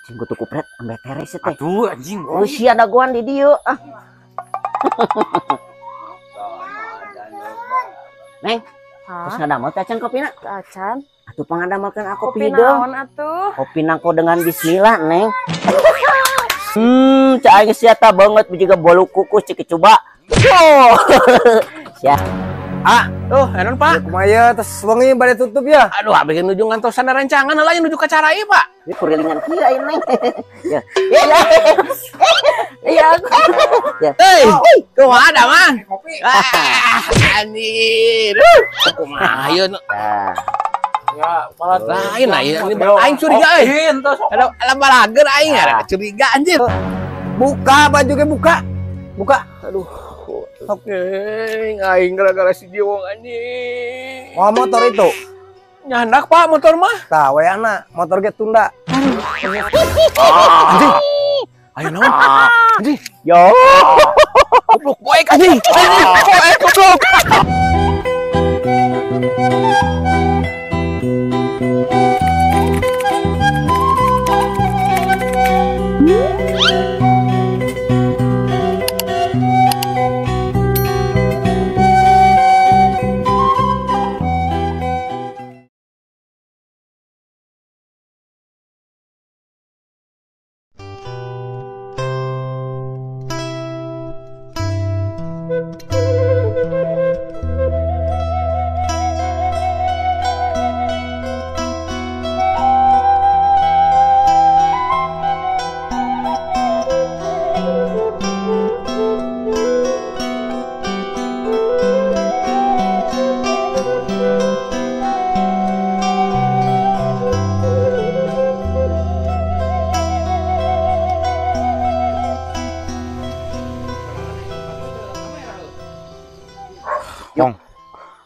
Cing kutu kupret ambe teres teh. Aduh anjing. Oh sia dagoan di dieu ah. Neng, terus ngadamel teh acan kopina? Acan. Atuh pangadamelkeun aku kopi hideung. Naon atuh? Kopi nangko dengan bismillah, Neng. Cak aing sia ta banget juga bolu kukus cik coba. Oh. Sia. Ah, tuh, enon Pak. Kumaha ya, tes wengi bade tutup ya. Aduh, abis nuju ngantosan rencangan heula nuju ka cara ieu, Pak. Ini kurilingan kieu aing, Neng. Ya. Iya. Ya. Hei, kumaha ada, Mang? Kopi. Ah, anjir. Kumaha ieu? Nah. Ya, malah lain lah ya. Ini aing curiga euy. Ada ala balager aing ada curiga anjir. Buka baju ge buka. Buka. Aduh. Oke, aing gara-gara si Jiwong anjing. Mau motor itu? Nyandak Pak motor mah. Tah wayana motor ge tunda. Anjing. Ayo naon? Anjing. Yo. Goblok boek anjing. Anjing, goblok.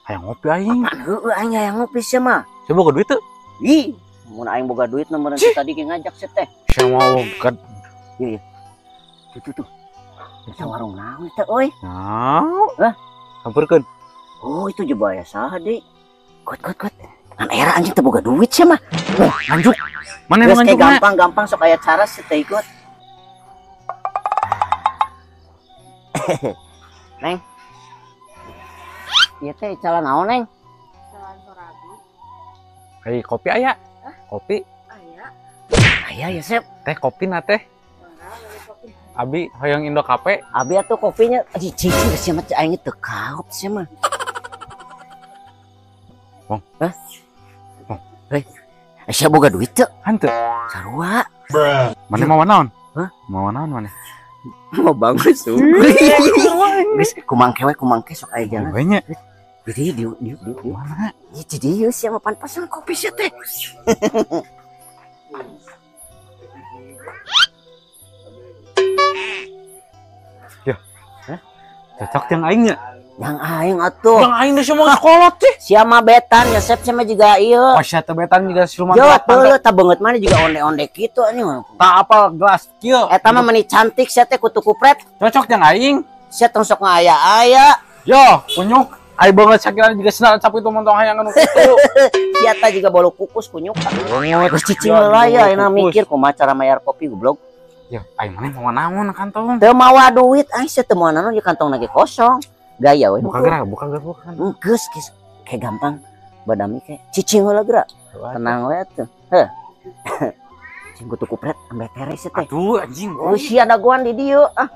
Hayang ngopi aing. Apaan heueuh aing hayang ngopi sia mah. Sia boga duit teu? Ih, mun aing boga duit mah meureun tadi ge ngajak sia teh. Sia mah boga. Ieu ieu. Tuh tuh. Eta warung naon teh euy? Naon? Hah? Sampeurkeun. Oh, itu juga aya saha deui. Kot kot kot. Ngan era anjing teu boga duit sia mah. Nganjuk. Mana nu nganjuk? Gampang-gampang sok aya cara sia teh ikut. Neng. Ieu teh icalan naon, Neng? Icalan sorabi. Hei, kopi aya? Hah? Kopi? Aya. Aya ya, Sep. Teh kopi na teh. Abi hoyong Indo Cafe. Abi atuh kopinya cicing sia mah aing teu kaop sia mah. Bang. Hah? Bang. Hei. Sia boga duit teu? Henteu. Sarua. Mana mau naon? Hah? Mau naon mana? Mau bangun suku. Geus kumangke we kumangke sok aya jalan. Banyak. Jadi di mana? Ieu di dieu sia mah pan pasang kopi sia teh. Ya. Hah? Cocok jeung aing nya? Yang aing atuh. Yang aing geus mah kolot sih. Sia mah betan ya sep sia mah juga ieu. Oh sia teh betan juga siluman. Yo teu tah beungeut mana juga onde-onde kitu anjing. Tah apal gelas kieu. Eta mah meni cantik sia teh kutu kupret. Cocok jeung aing. Sia tong sok ngaya-aya. Yo, kunyuk. Ai banget sakira juga senang sapu itu montong hayang anu kitu. Sia tah juga bolu kukus kunyuk. Geus cicing heula ya ayeuna mikir kumaha cara mayar kopi goblok. Ya, aing maneh mawa naon kantong? Teu mawa duit aing sia teu mawa naon di kantong lagi kosong. Gaya we. Buka gerak, buka gerak, buka. Geus geus kayak gampang badami kayak cicing heula gerak. Tenang we atuh. Heuh. Cing kutu kupret ambe teres teh. Aduh anjing. Oh sia dagoan di dieu ah.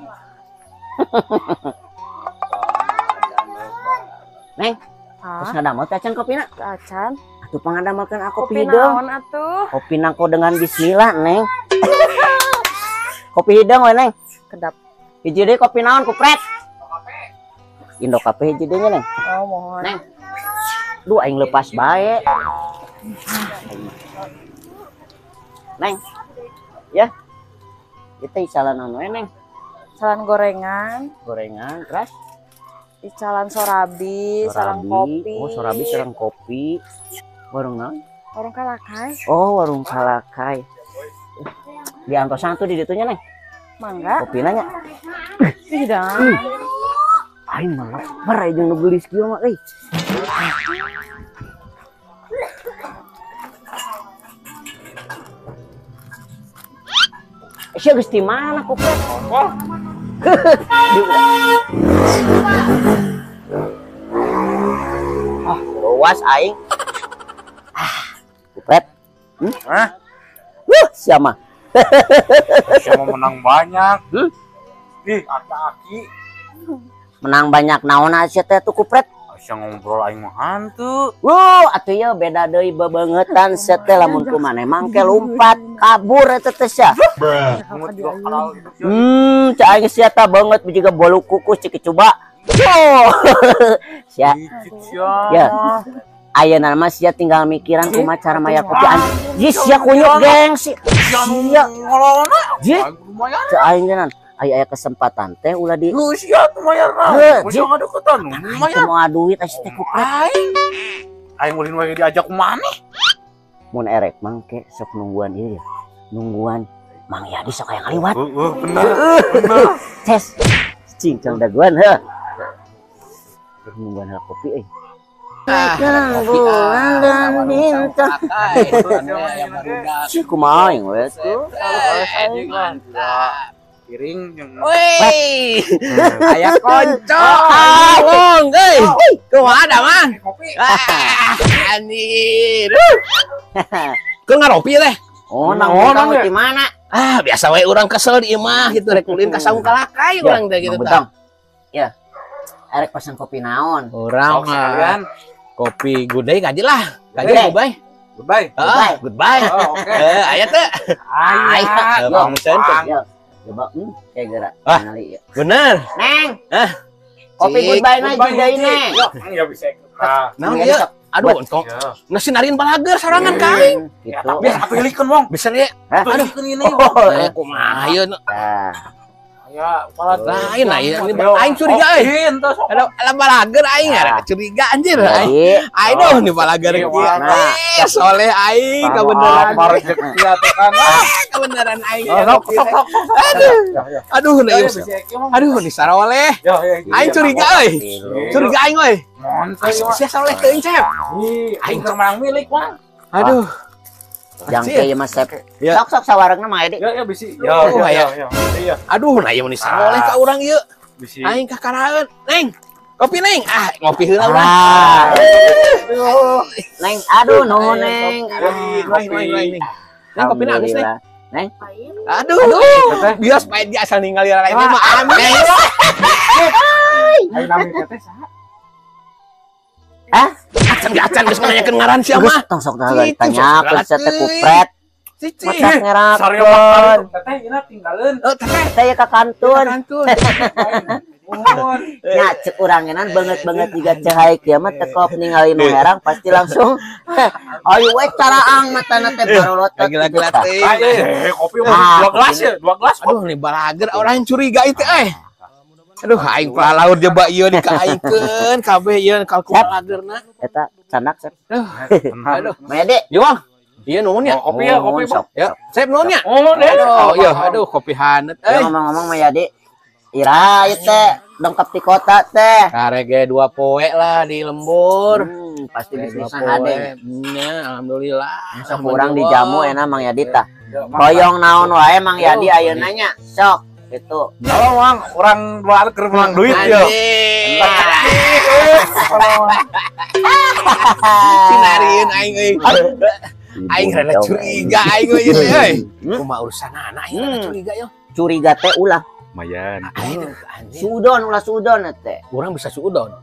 Neng, terus ngadamel teh acan kopina? Acan. Atuh pangadamelkeun aku kopi hideung. Naon atuh? Kopi nangko dengan bismillah, Neng. Kopi hideung we, Neng. Kedap. Hiji deui kopi naon kupret? Indo Cafe hiji deui nya, Neng. Oh, mohon. Neng. Duh aing lepas bae. Neng. Ya. Kita icalan naon we, Neng? Icalan gorengan. Gorengan, terus icalan sorabi, sarang kopi. Oh, sorabi sarang kopi. Warung naon? Warung Kalakai. Oh, warung Kalakai. Di antosan tuh di ditunya, Neng. Mangga. Kopina nya. Tidak. Aing mah lapar aing jeung nu geulis kieu mah euy. Sia geus di mana kupret? Ah, luas aing. Ah, kupret. Hah? Wuh, sia mah. Sia mah menang banyak. Ih, aki-aki. Menang banyak naon sia teh tuh kupret? Sia ngobrol aing mah hantu. Wuh, atuh ieu beda deui bebeungetan sia teh lamun ku maneh mangke lompat kabur eta teh sia. Cak aing sia tah beungeut juga bolu kukus cik coba. Oh. Sia. Ya. Ayeuna mah sia tinggal mikiran kumaha cara maya kopi anjing. Jis sia kunyuk gengsi. Sia. Jis. Cak aing geunaan. Aya kesempatan teh ulah di lu sia tuh mayarna. Sia ngadeukeutan lumayan. Moal duit aya teh kupret. Aing ulin we diajak ku maneh. Mun erek mangke sok nungguan ieu ya. Nungguan Mang Yadi sok aya ngaliwat. Heeh, bener. Bener. Ces. Cingcang daguan heuh. Nungguan heula kopi euy. Bulan dan bintang. Si kumaha aing we tuh. Mantap. Piring yang woi, aya konco, wong, euy, kumaha da mang? Kopi. Anjir. Keur ngaropi teh. Oh, nang di mana? Ah, biasa we urang kesel di imah gitu rek ulin ka saung kalakai urang teh gitu tah. Ya. Erek pesen kopi naon? Urang mah kopi Good Day gaji lah. Gaji goodbye. Goodbye. Goodbye. Goodbye. Oh, oke. Aya teh. Aya. Bang. Coba, kayak gerak. Ah, bener. Neng. Ah. Kopi goodbye na juga ini. Ya bisa. Nah, naon ieu? Aduh, entong. Nasi narian balager sorangan ka aing. Gitu. Tapi pilihkeun wong. Bisa ieu. Aduh, ini wong. Kumaha ieu? Tah. Ya, kepala lain lah ini aing curiga euy. Alah balager aing ada curiga anjir aing. Aduh nih balager kieu. Soleh aing kebenaran. Rezeki atuh kan. Kebenaran aing. Sok. Aduh. Aduh nih. Aduh nih saroleh. Aing curiga euy. Curiga aing euy. Sia saroleh teuing Cep. Aing keur menang milik, Mang. Aduh. Jang teh ieu mah Sep. Sok-sok sawareungna mah Edi. Ya bisi. Ya ya. Aduh, nah ieu mah saroleh ka urang ieu. Bisi. Aing kakaraeun. Neng. Kopi Neng. Ah, ngopi heula urang. Neng, aduh nuhun Neng. Kopi. Neng kopina geus Neng. Neng. Aduh. Bias pae dia asal ningali lain mah aneh. Aing nami teh saha? Hah? Acan geus nanyakeun ngaran sia mah. Tong sok tanyakeun sia teh kupret. Cicing. Ngerakeun. Teteh ieu tinggalin. Oh, teteh. Teteh ka kantun. Nya Nya cek urang ngenan banget-banget jiga cahai kieu mah tekop ningali nu herang pasti langsung ayo we caraang matana teh barolotot. Gila-gila teh. Kopi mah 2 gelas ya, 2 gelas. Aduh nih balager orang curiga itu euy. Aduh aing palaur jeba ieu dikaaingkeun kabeh ieu kalku balagerna. Eta canak Sep. Aduh. Mede. Ieu Bang. Ieu nuhun ya. Kopi ya, kopi Bang. Ya, Sep nuhun ya. Oh, deh. Aduh, aduh kopi hanet euy. Ngomong-ngomong mah ya, Dik. Ira ieu teh dongkap ti kota teh. Karege 2 poe lah di lembur. Pasti bisnis hade. Nya, alhamdulillah. Sok urang dijamu enak Mang Yadi tah. Hoyong naon wae Mang Yadi ayeuna nya. Sok gitu. Kalau Mang, orang dua keur menang duit ya. Sinarieun aing euy. Aing rada curiga aing euy euy. Kumaha urusan anak aing rada curiga yo. Curiga teh ulah. Lumayan. Suudon ulah suudon teh. Urang bisa suudon.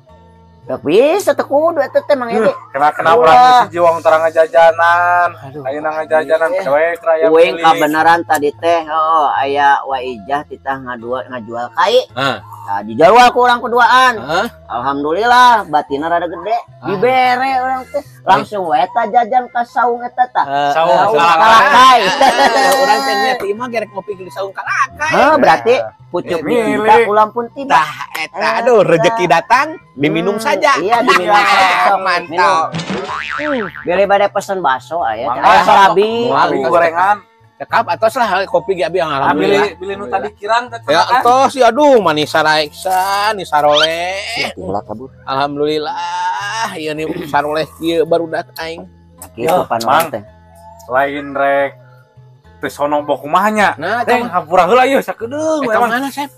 Teu bisa teu kudu eta teh Mang Edi. Kena urang hiji wong tarang ngajajanan. Ayeuna ngajajanan we raya. Uing kabeneran tadi teh heuh aya Wa Ijah titah ngajual kai. Heeh. Nah, dijual ku urang kuduaan. Alhamdulillah batina rada gede. Dibere urang teh langsung we eta jajan ka saung eta tah. Saung kalakai. Urang teh nya ti imah gerek ngopi di saung kalakai. Heuh berarti pucuk kita ulang pun tiba. Tah eta aduh rezeki datang diminum saja. Iya diminum saja. Mantap. Beli bade pesen bakso aya. Sarabi, gorengan. Cekap atos lah kopi ge abi alhamdulillah. Beli nu tadi kirang teh. Ya atos ya aduh manis saraeksa ni saroleh. Alhamdulillah ieu ni saroleh kieu barudak aing. Kieu panuan teh. Lain rek Teu sono boh kumaha nya. Nah, Teh hampura heula ieu sakedeung eta mana, Sep?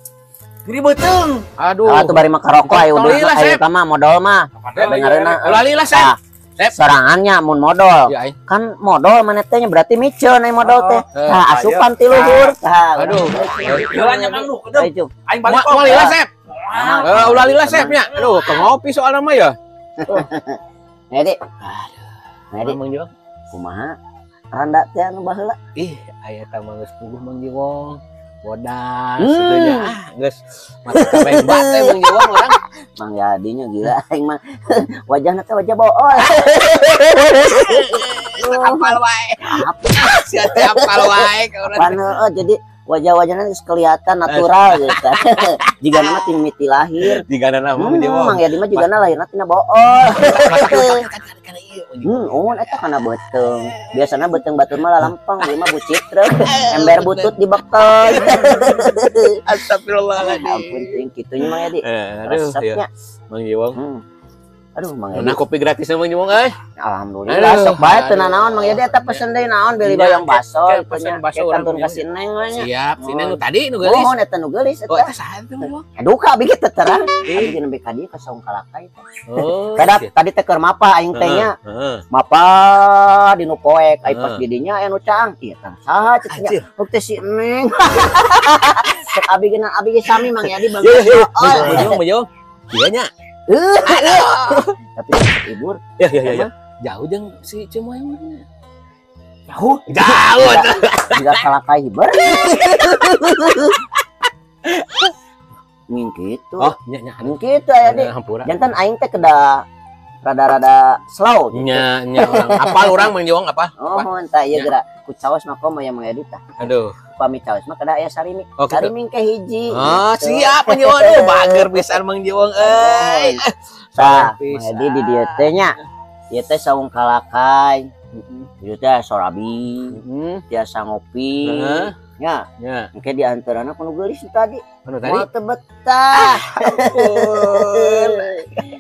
Jadi beuteung. Aduh. Ah, tuh bari mah karoko ayo Tong lila, ayo Sep. mah modal mah. Dengarena. Ulah lila, Sep. Sep. Sorangannya mun modal. Ya, aing. Kan modal mana teh nya berarti miceun aya modal teh. Eh, Tah asupan ti luhur. Tah. Aduh. Heula nya Mang Duh, kedeung. Ayo. Aing balik Moal lila, Sep. Ulah lila, Sep nya. Aduh, ke ngopi soalna mah ya. Edi. Edi, Mang Jiwong. kumaha? Randa teh anu baheula. Ih, aya tah mah geus puguh Mang Jiwong. Bodas kitu nya. Ah, geus mata kabeh bate Mang Jiwong urang. Mang Yadinya gila aing mah. Wajahna teh wajah bool. Apal wae. Sia teh apal wae ka urang. Pan heueuh jadi wajah-wajahnya geus kelihatan natural gitu. Jigana mah ti mimiti lahir. Jigana mah Mang Jiwong. Mang Yadi mah jigana lahirna tina bool. Kana ieu Mang Jiwong. Ungun eta kana beuteung. Biasana beuteung batur mah lalampang, ieu mah bucitreuk. Ember butut dibekel. Astagfirullahaladzim. Ampun teuing kitu nya Mang Yadi. Aduh, ya. Resepnya. Mang Jiwong. Aduh Mang Yadi. Nah, kopi gratis Mang Jiwong euy. Alhamdulillah Aduh, sok bae teu aduh. nanaon Mang Yadi eta pesen deui naon beli Nya, bayang baso ke itu pesen nya. baso Ke urang kantun Mang ka si Neng we nya. Siap, si Neng nu tadi nu geulis. Mohon eta nu geulis Oh, eta. eta saha teh Mang Jiwong? Duka abi ge teu terang. Ih. Abi ge nembe ka dieu ka saung kalakai teh. Oh. Kada tadi teh keur mapa aing teh nya. Heeh. Mapa di nu poek ai pas Heeh. di dinya aya nu caang. Ieu tah saha cek nya. Anjir. Heuh teh si Neng. Cek abi ge abi ge sami Mang Yadi Yo yo yo. bagus. Mang Jiwong, Mang Jiwong. Iya nya. Tapi tetep ibur. Ya ya ya ya. Jauh jeung si Cemoy mah. Jauh. Jauh. Jika kalakai hiber. Nging kitu. Oh, nya nya. Nging kitu aya di. Hampura. Jantan aing teh kedah rada-rada slow gitu. Nya nya urang. Apal urang Mang Jiwong apa? Oh, entah ieu geura ku caos mah komo ya Mang Edi tah. Aduh. Upami caos mah kedah aya sarimi. Oh, gitu. Sarimi ke hiji. Oh, gitu. siap Mang Jiwong. Aduh, bager pisan Mang Jiwong euy. Tah, Mang Edi di dieu teh nya. Ieu teh saung kalakai. Ieu teh sorabi, biasa ngopi. Heeh. Nya, Nya. engke di antarana kudu geulis tadi. Anu tadi? Moal teu betah. Ampun.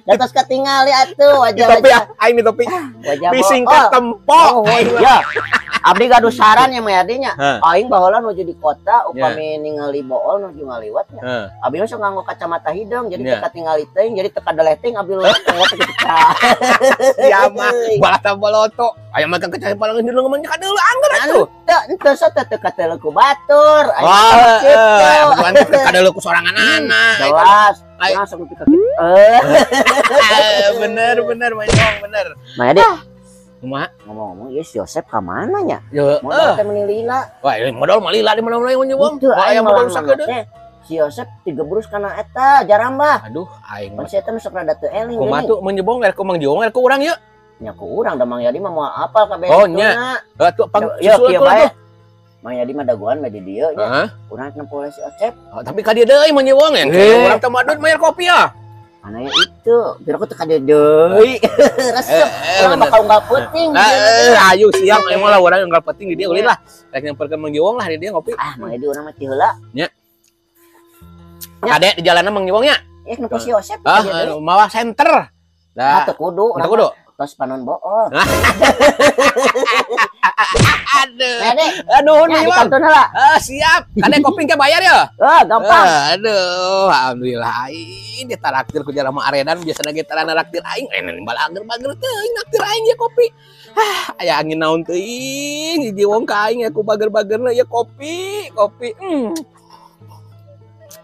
Da tos katingali atuh Di topi wajah-wajah ah, aing di topi. wajah Bising bool. ketempo. Oh, ya. Abdi gaduh saran ya Mang Yadi nya. Heh. Aing baheula nuju di kota upami ningali bool nuju ngaliwat nya. Heeh. Abi mah sok nganggo kacamata hideung jadi Nya. teu katingali teuing jadi teu kadeleh teuing abi leuwat teu kitu. Sia mah balata baloto. Aya mah kecah palangan di leungeun mah kadeuleu angger atuh. Teu henteu so teu teu kadeuleu ku batur. Aing Wah, mah kitu. bukan kadeuleu ku sorangan-anak. Jelas. Ai. Langsung nepi ka kitu. Eh. Bener bener Mang Jiwong bener. Mang Yadi, Kumaha? ngomong-ngomong ieu si Yosep ka mana nya? Yo, Modal teh meuni lila. Wah, ini modal mah lila di mana-mana Mang Jiwong. Henteu Wah, aing aya modal malah sakedeung. teh si Yosep digebrus kana eta jarambah. Aduh, aing Pan mah. si eta mah sok rada teu eling Kumaha geuning. tuh Mang Jiwong erek ku Mang Jiwong erek ku urang yeuh. Nya ku urang da Mang Yadi mah moal apal kabeh Oh, dituna. nya. Heuh tuh pang Yo, susul kieu atuh bae. tuh. Mang Yadi mah dagoan mah di dieu nya. Heeh. Urang nempo si Ocep. Oh, tapi ka dieu deui Mang Jiwong yang Eh. urang teh madut mayar kopi ya. Mana ya itu? Biar aku teu ka dieu deui. Resep. Urang Bener. bakal unggal peuting. Nah, ayo siap aing mah lah urang unggal peuting di dieu ulin lah. Rek nyamperkeun Mang Jiwong lah di dieu ngopi. Ah, Mang Yadi urang mah ti heula. Nya. Kade di jalanan Mang Jiwong nya. Eh, nempo si Yosep ka dieu Ah, deui. mawa center. Ah, Dah. teu kudu. Teu kudu. Tos panon bool. Aduh. Mang Yadi, Aduh, nya Mang di Jiwong. kantun heula. Ah, siap. Kade kopi ke bayar ya? Ah, gampang. Aduh, alhamdulillah aing dia taraktir ku jalma aredan biasana ge tara naraktir aing balager-bager teuing naktir aing ya kopi. Ah, aya angin naon teuing hiji wong ka aing aku bager-bagerna ya kopi, kopi.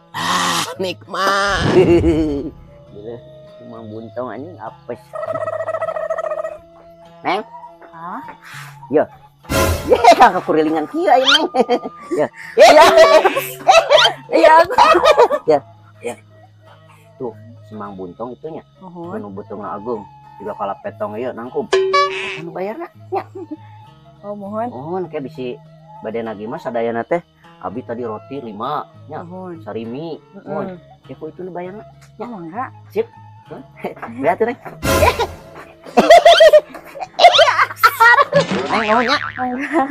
Ah, nikmat. Gila, cuma buntong anjing apes. Neng? Hah? Yo. Ye, kang kekurilingan kieu aing, Neng. Ya. Ya. Iya, Ya. Ya. Tuh, si Mang Buntong itunya. Nuhun. Nu beuteungna ageung. Juga kala petong ieu nangkub. Anu bayarna? Nya. Oh, mohon. Mohon kayak bisi bade nagih mah sadayana teh. Abi tadi roti 5 nya. Nuhun. Sarimi. Mohon. Ya ku itu nu bayarna. Oh, mangga. Sip. Lihat tuh, Neng. Neng, nuhun nya. Mangga.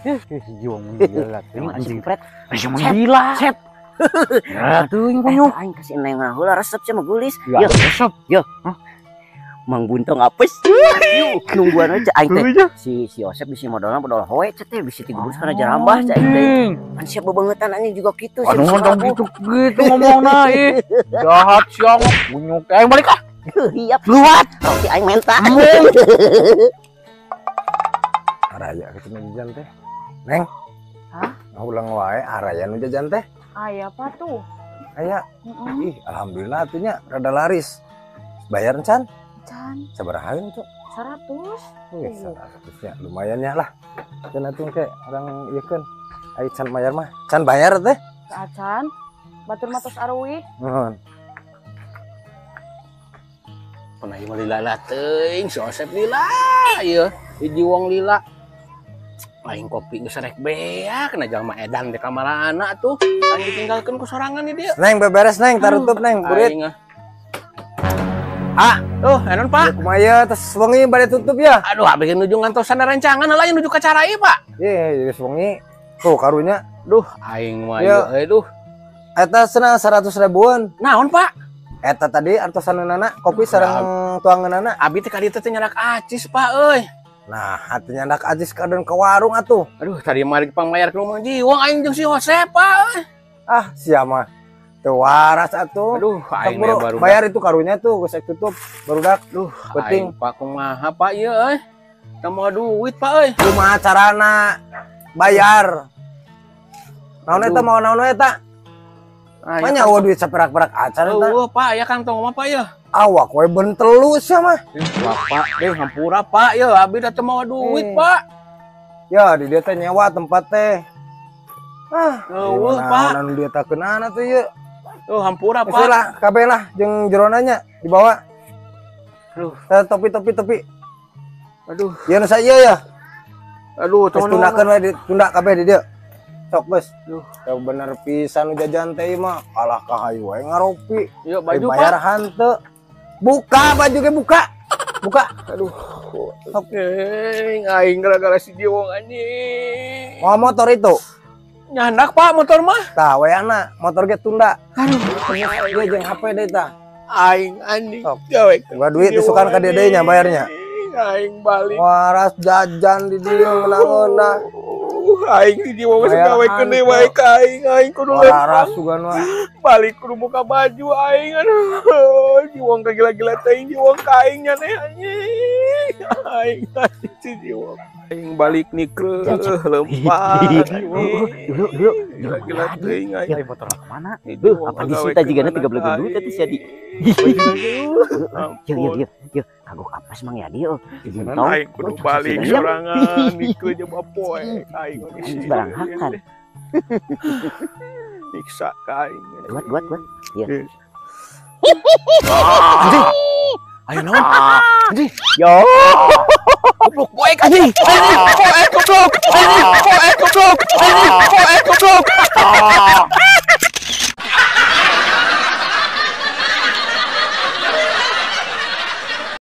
Hiji wong gila Anjing pret. Anjing gila. Sep. Ya teuing Aing kasih neng heula resep sia mah geulis. Ya, Yo, resep. Yo. Mang Buntong apes. Nungguan aja aing teh. Si si Yosep bisi modalna modal hoe cek teh bisi tigubur kana jarambah cek aing teh. Pan sia bebangetan anjing juga kitu. Aduh, ngomong gitu-gitu ngomongna ih. Jahat sia mah. Bunyuk aing balik ah. Iya, luat. Oke aing menta. Araya kitu nu jajan teh. Neng. Hah? Ulang wae araya nu jajan teh. Aya apa tuh? Aya. Ih, alhamdulillah atunya rada laris. Bayar encan? Can. Sabaraha tuh? 100. Wih, 100 nya lumayan ya lah. Can atuh ke orang ieu keun. Ai can bayar mah. Can bayar teh? Acan. Batur mah tos aruih. Nuhun. Pernah ieu mah lila lah teuing, si Osep lila ieu. Hiji wong lila. Aing kopi geus rek beak kena jalma edan di kamarana tuh. Aing ditinggalkeun ku sorangan di dieu. Neng beberes neng, tarutup neng, burit. Aing ah. Tuh, enon Pak. Kumaha ieu tos wengi bade tutup ya? Aduh, abis nuju ngantosan rencangan lah nuju ka cara ieu, Pak. Ye, geus wengi. Tuh karunya. Duh, aing mah ieu euy duh. Eta cenah 100 ribuan. Naon, Pak? Eta tadi artosanana kopi sareng tuangeunana. Abi teh ka dieu teh nyarak acis, Pak euy. Nah, hatinya ndak acis kadon ke warung atuh. Aduh, tadi mari pangmayar ke rumah jiwang aing jeung si Hosep, Pak. Ah, sia mah. Teu waras atuh. Aduh, aing baru bayar itu karunya tuh geus tutup barudak. Duh, penting Pak kumaha Pak ieu euy. Teu mau duit, Pak euy. Kumaha carana bayar? Naon eta mau naon eta? Banyak eueuh duit saperak-perak acan eta. Eueuh, Pak, aya kantong mah Pak ya. Awak we bentelu sia mah. Bapak, deh hampura Pak ya, abi da teu mawa duit, Pak. Ya, di dieu teh nyewa tempat teh. Ah, eueuh, Pak. Naon dia takeunana tuh ieu. Tuh hampura, Pak. Geus lah, kabeh lah jeung jerona nya dibawa. Aduh, topi topi. Aduh. Ieu nu saeu ya. Aduh, tong tundakeun we ditunda kabeh di dieu. Sok geus. Duh, ya bener pisan nu jajan teh mah. Kalah ka hayu wae ngaropi. Ieu baju bayar hanteu. Buka baju ge buka. Buka. Aduh. Sok aing gara-gara si Jiwong anjing. Mau motor itu? Nyandak Pak motor mah. Tah wayana motor ge tunda. Aduh, ieu jeung HP deui tah. Aing anjing. Gawe. Gua duit disukan ka dieu deui nya bayarnya. Aing balik. Waras jajan di dieu ngeunah-ngeunah. Aing di jiwa mah gawekeun deui wae ka aing, aing kudu waras sugan mah. Balik kudu buka baju aing aduh. Jiwong gila-gila teuing jiwong ka aing nya neh anjing. Aing si jiwong. Aing balik nikreuh lempar. Dulu dulu gila-gila teuing aing. Ya motor ka mana? Apa disita jigana 13 duit teh sia di. Yo yo yo yo kagok apes Mang Yadi euy. Aing kudu balik sorangan nikreuh jeung bapoe aing. Barang hakan. Nyiksa ka aing. Kuat kuat kuat. Iya. Anjing. Ayo naon? Anjing. Yo. Goblok poek anjing. Poek.